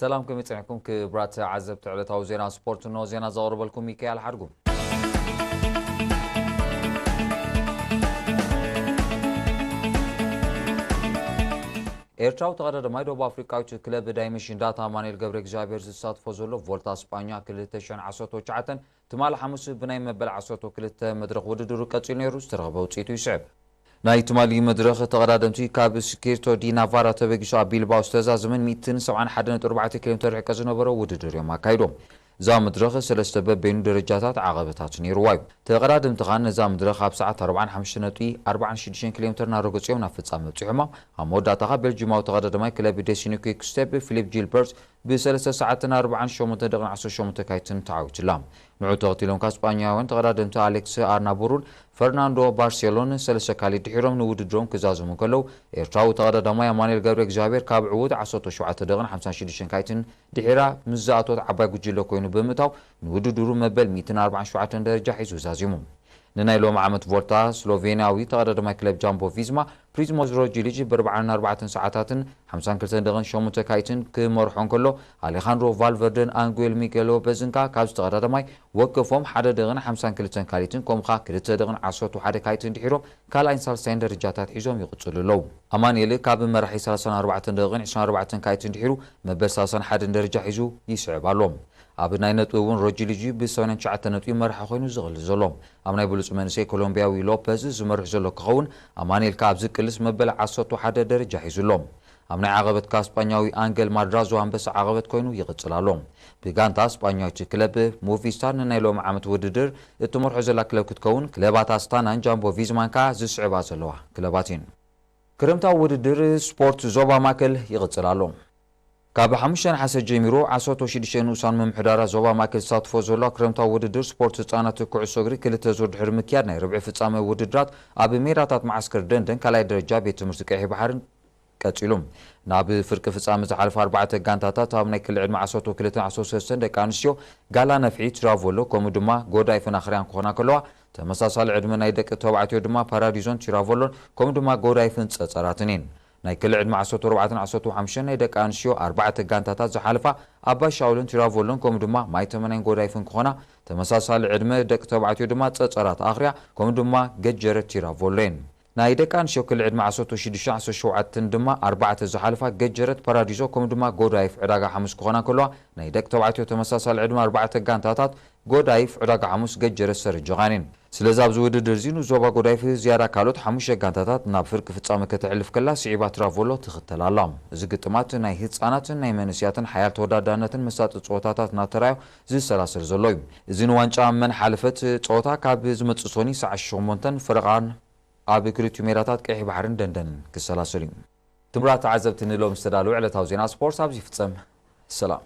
ሰላም፣ ከመይ ጸኒሕኩም ክቡራት ተዓዘብቲ ዕለታዊ ዜና ስፖርት? እንሆ ዜና ዘቕርበልኩም ሚካኤል ሓድጉ። ኤርትራዊ ተቐዳዳማይ ደቡብ ኣፍሪቃዊት ክለብ ዳይመንሽን ዳታ ኣማኑኤል ገብረ እግዚኣብሔር ዝሳትፎ ዘሎ ቮልታ ስጳኛ ክልተ ሽሕን ዓሰርተ ትሽዓተን ትማሊ ሓሙስ ብናይ መበል ዓሰርተ ክልተ መድረኽ ውድድሩ ቀጺሉ ነይሩ። ዝተረኽበ ውጽኢቱ ይስዕብ። ናይ ትማሊ መድረኽ ተቐዳደምቲ ካብ ስኪርቶ ዲ ናቫራ ተበጊሱ ኣብ ቢልባኦ ዝተዛዘመን ሚእትን ሰብዓን ሓደን ነጥቢ ኣርባዕተ ኪሎ ሜተር ርሕቀት ዝነበሮ ውድድር እዮም ኣካይዶም። እዛ መድረኽ ሰለስተ በበይኑ ደረጃታት ዓቐበታት ነይርዋ እዩ። ተቐዳደምቲ ኻን ነዛ መድረኽ ኣብ ሰዓት ኣርባዓን ሓሙሽተ ነጥቢ ኣርባዓን ሽዱሽተ ኪሎ ሜተር እናረገጹ እዮም ናብ ፍጻመ በጺሖማ። ኣብ መወዳእታ ኸኣ ቤልጂማዊ ተቐዳዳማይ ክለብ ደሲኒ ኩክ ስቴፕ ፊሊፕ ጂልበርት ብሰለስተ ሰዓትን ኣርባዓን ሸሞንተ ደቂቕን ዓሰርተ ሸሞንተ ካይትን ተዓዊቱላ። ንዑ ተኸቲሎም ካብ ስጳኛውያን ተቐዳደምቲ ኣሌክስ ኣርናቡሩን ፈርናንዶ ባርሴሎን ሰለስተ ካሊድ ድሒሮም ንውድድሮም ክዛዘሙ ከለዉ፣ ኤርትራዊ ተቐዳዳማይ ኣማኑኤል ገብረ እግዚኣብሔር ካብ ዕዉት ዓሰርተ ሸውዓተ ደቂቕን ሓምሳን ሽዱሽተን ካይትን ድሒራ ምስ ዝኣተወት ዓባይ ጉጅለ ኮይኑ ብምእታው፣ ንውድድሩ መበል ሚእትን ኣርባዓን ሸውዓተን ደረጃ ሒዙ ዛዚሙ። ንናይ ሎሚ ዓመት ቮልታ፣ ስሎቬንያዊ ተቐዳዳማይ ክለብ ጃምቦ ቪዝማ ፕሪዝሞዝ ሮጅሊጅ ብኣርባዓን ኣርባዕተን ሰዓታትን ሓምሳን ክልተን ደቂቕን ሸሞንተ ካይትን ክመርሖ እንከሎ፣ ኣሌኻንድሮ ቫልቨርደን ኣንጉዌል ሚጌል ሎፔዝን ከኣ ካብዚ ተቐዳዳማይ ወከፎም ሓደ ደቂቕን ሓምሳን ክልተን ካሊትን፣ ከምኡ ከኣ ክልተ ደቂቕን ዓሰርተ ሓደ ካይትን ድሒሮም ካልኣይን ሳልሳይን ደረጃታት ሒዞም ይቕጽሉ ኣለዉ። ኣማኑኤል ካብ መራሒ ሰላሳን ኣርባዕተን ደቂቕን ዕስራን ኣርባዕተን ካይትን ድሒሩ መበል ሰላሳን ሓደን ደረጃ ሒዙ ይስዕብ ኣሎ። ኣብ ናይ ነጥቢ እውን ሮጅሊጂ ብሰማንያን ትሽዓተን ነጥቢ መራሒ ኮይኑ ዝቕልስ ዘሎ። ኣብ ናይ ብሉጽ መንእሰይ ኮሎምቢያዊ ሎፔዝ ዝመርሕ ዘሎ ክኸውን፣ ኣማኑኤል ከኣ ኣብ ዝቅልስ መበል ዓሰርተ ሓደ ደረጃ ሒዙ ኣሎ። ኣብ ናይ ዓቐበት ከኣ ስጳኛዊ ኣንገል ማድራዞ ኣንበሳ ዓቐበት ኮይኑ ይቕጽል ኣሎ። ብጋንታ ስጳኛዊት ክለብ ሞቪስታር ንናይ ሎሚ ዓመት ውድድር እትመርሖ ዘላ ክለብ ክትከውን፣ ክለባት ኣስታናን ጃምቦ ቪዝማን ከኣ ዝስዕባ ዘለዋ ክለባት እየን። ክረምታዊ ውድድር ስፖርት ዞባ ማእከል ይቕጽል ኣሎ። ካብ ሓሙሽተ ነሓሰ ጀሚሩ ዓሰርተ ሽዱሽተ ንኡሳን ምምሕዳራት ዞባ ማእከል ዝሳተፎ ዘሎ ክረምታዊ ውድድር ስፖርት ህጻናት ኩዕሶ እግሪ ክልተ ዙር ድሕሪ ምክያድ ናይ ርብዒ ፍጻመ ውድድራት ኣብ ሜዳታት መዓስከር ደንደን ካልኣይ ደረጃ ቤት ትምህርቲ ቀይሕ ባሕርን ቀጺሉ። ናብ ፍርቂ ፍጻመ ዝሓለፋ ኣርባዕተ ጋንታታት ኣብ ናይ ክሊ ዕድመ ዓሰርተ ክልተን ዓሰርተ ሰለስተን ደቂ ኣንስትዮ ጋላ ነፍሒ ትራቮሎ ከምኡ ድማ ጎዳይፍን ኣኽርያን ክኾና ከለዋ፣ ተመሳሳሊ ዕድመ ናይ ደቂ ተባዕትዮ ድማ ፓራዲዞን ቲራቮሎን ከምኡ ድማ ጎዳይፍን ጸጸራትን እየን። ናይ ክሊ ዕድመ ዓሰርተ ኣርባዕተን ዓሰርተ ሓሙሽተን ናይ ደቂ ኣንስትዮ ኣርባዕተ ጋንታታት ዝሓለፋ ኣባይ ሻውልን ቲራቮሎን ከምኡ ድማ ማይ ተመናይን ጎዳይፍን ክኾና፣ ተመሳሳሊ ዕድመ ደቂ ተባዕትዮ ድማ ጸጸራት ኣኽርያ ከምኡ ድማ ገጀረት ቲራቮሎ እየን። ናይ ደቂ ኣንስትዮ ክሊ ዕድመ ዓሰርተ ሽዱሽተ ዓሰርተ ሸውዓተን ድማ ኣርባዕተ ዝሓለፋ ገጀረት ፓራዲዞ ከምኡ ድማ ጎዳይፍ ዕዳጋ ሓሙስ ክኾና ከለዋ፣ ናይ ደቂ ተባዕትዮ ተመሳሳሊ ዕድመ ኣርባዕተ ጋንታታት ጎዳይፍ ዕዳጋ ሓሙስ ገጀረት ሰረጀቓን እየን። ስለዚ ኣብዚ ውድድር እዚ ንዞባ ጎዳይፍ ዝያዳ ካልኦት ሓሙሽተ ጋንታታት ናብ ፍርቂ ፍጻመ ከተሕልፍ ከላ፣ ስዒባ ትራቮሎ ትኽተል ኣላ። እዚ ግጥማት ናይ ህጻናትን ናይ መንእስያትን ሓያል ተወዳዳርነትን መሳጢ ጸወታታት እናተራዮ ዝሰላሰል ዘሎ እዩ። እዚ ንዋንጫ መን ሓለፈት ጸወታ ካብ ዝመጽእ ሶኒ ሰዓት ሸሞንተን ፈረቓን ኣብ ክልቲኡ ሜዳታት ቀይሕ ባሕርን ደንደንን ክሰላሰል እዩ። ክቡራት ተዓዘብቲ፣ ንሎም ዝተዳለወ ዕለታዊ ዜና ስፖርት ኣብዚ ይፍጸም። ሰላም።